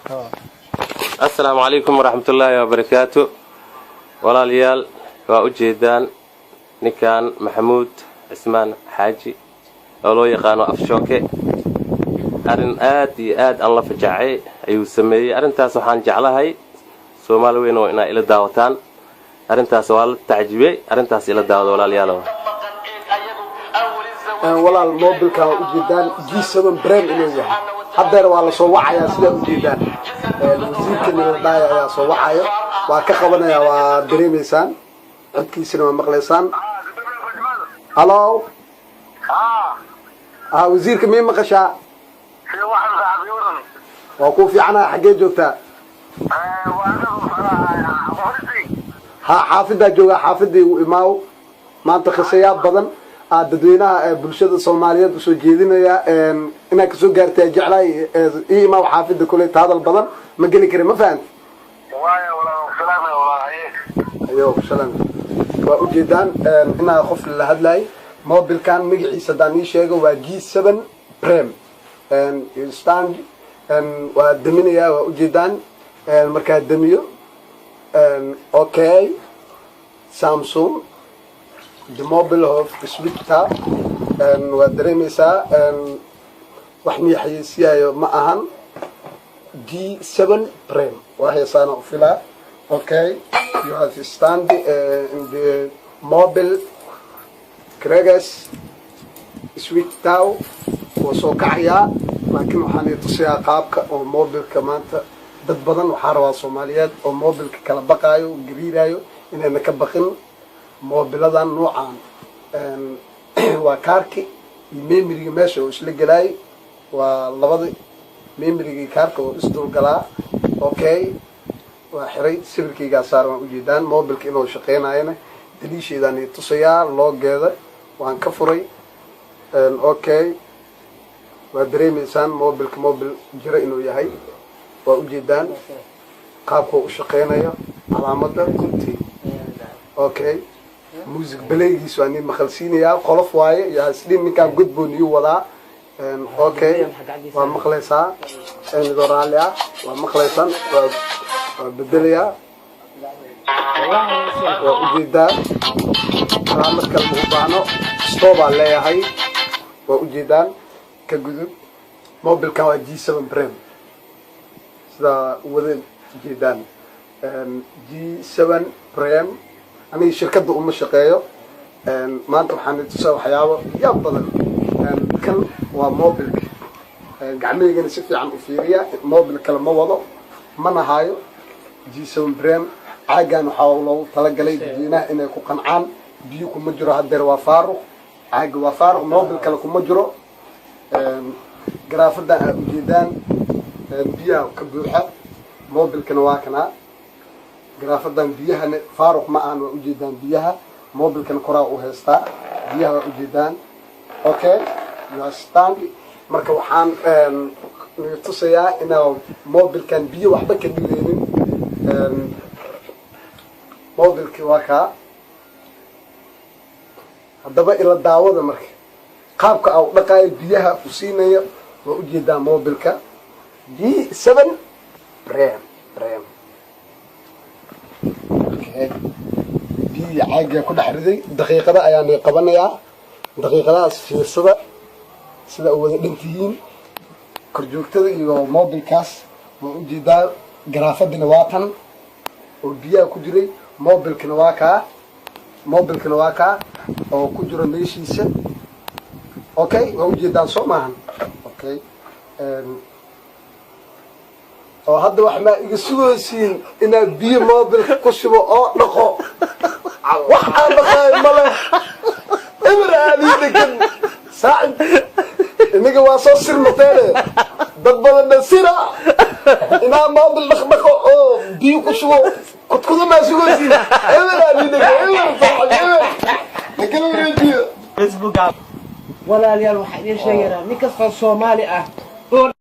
Asalaamu calaykum waraxmatullaahi wabarakaatu. Walaalayaal, waa u jeedaan ninkan Maxamuud Cismaan Xaaji oo loo yaqaano Afshooke. Arrin aad iyo aad aan la fajacay ayuu sameeyey. Arrintaas waxaan jeclahay Soomaali weyn oo inaa ila daawataan. Arrintaas waa la tacjibiyey. Arrintaas ila daawada, walaalayaal. Walaal, mobilka waa ujeedaan G7 Prime inuu yahay. Haddeer waa lasoo wacayaa, sidaa ujeedaan. Wasiirka niladhaaya ayaa soo wacayo, waa ka qabanaya. Waa dareemaysaan, codkiisina waa maqlaysaan. Hello, ah, wasiirka, mii maqashaa? Waa kuu fiicanaha. Xaggee joogtaa? Ha, xaafidaa joogaa. Xaafidii u imaaw. Maanta khisayaab badan aa dadweynaha ee bulshada Soomaaliyeed usoo jeedinaya inaad kasoo gaartay jeclaay. Ii imaaw xaafida. Kuley hadal badan ma geli kara, ma fahanti? Ayo salam. Waa ujeedaan inaa qof la hadlaay. Mobilkan magaciisa haddaan ii sheego waa G7 Prime stand. Waa daminayaa, waa ujeedaan. Markaa damiyo, okay, Samsung, the mobile of switch. Waa dareemaysaa, wax nii xayeysiyayo ma ahan. G7 Prime waa heesaana u filaa. Okay, you have stand in the mobile Gregas switch tow. Waa soo kacayaa, laakiin waxaan ii tusayaa qaabka oo mobilka. Maanta dad badan waxaa rabaa Soomaaliyeed oo mobilka kala baqaayo, gariiraayo, inayna ka baqin mobiladan nuucan. Waa kaarki iyo memoryga meesha oo isla gelaay. Waa labada memorygii kaarka oo isdulgalaa. Okay, waa xiray, sawirkaygaa saaran, waan ujeedaan. Mobilka inuu shaqeynayana daliisheedaan i tusayaa. Loogeeda waan ka furay. Okay, waa dareemaysaan mobilka mobil jiro inuu yahay. Waa ujeedaan qaabkuu u shaqeynayo, calaamada kunti. Okay, music belaygiis waa nin maqalsiinayaa. Qolof waaye iyo hasdhin. Ninkaan godboo niyu wadaa. Okay, waa maqlaysaa, idoo raalli ah. Waa maqlaysaan, waa bedelayaa, waa ujeedaa. Calaamad kale ma u baahno, stop-aa leeyahay. Waa ujeedaan, ka gudub. Mobilkan waa G7 Prime, sidaa wada ujeedaan. G7 Prime. Aniga shirkadda uma shaqeeyo. Maanta waxaan tusaa waxyaabo yaab badan. Kan waa mobilka, gacmahaygana si fiican u fiiriya. Mobil kale ma wado, mana haayo. G7 Prime. Caagan waxaa loogu talagalay dadweynaha inay ku qancaan. Biyo kuma jiro hadeer, waa faaruq. Caaga waa faaruq, mobil kale kuma jiro. Garaafadan aad ujeedaan biyaha ka buuxa, mobilkana waa kanaa. Garaafadan biyahana faaruq ma ahan, waa ujeedaan biyaha. Mobilkana koraa u haystaa, biyaha waa ujeedaan. Okay, stand. Marka waxaan naga tusayaa inaa mobilkan biyo waxba ka dhibeynin. Mobilki waa kaa. Haddaba ila daawada marka qaabka aa u dhaqaayo, biyaha u siinaya. Waa ujeedaa mobilka G7 Prime. Okay, biyihii caagiga ku dhex riday. Daqiiqada ayaan qabanayaa. Daqiiqadahaas fiirsada sida u wada dhantihiin, korjoogtada iyo mobilkaas. Waa ujeedaa, garaafadina waa tan oo biyaha ku jiray. Mobilkana waa kaa, mobilkana waa kaa oo ku jiro meeshiisa. Okay, waa ujeedaan, soo maahan? Okay, oo hadda wax maa iga sugaysiin inaad biyo mobilka ku shubo oo dhaqo? Wax aan dhaqaayo male, eber aadii degan. Saacid inaga waa soo sirmateene. Dad badanna sira inaa mobil dhaqdhaqo oo biyo ku shubo kudkuda maa sugaysiin? Eber aadii degan, eber saaxib, eber nakala wareejiyo. Walaalayaal, waxaa idiin sheegaynaa nin kastoo Soomaali ah oo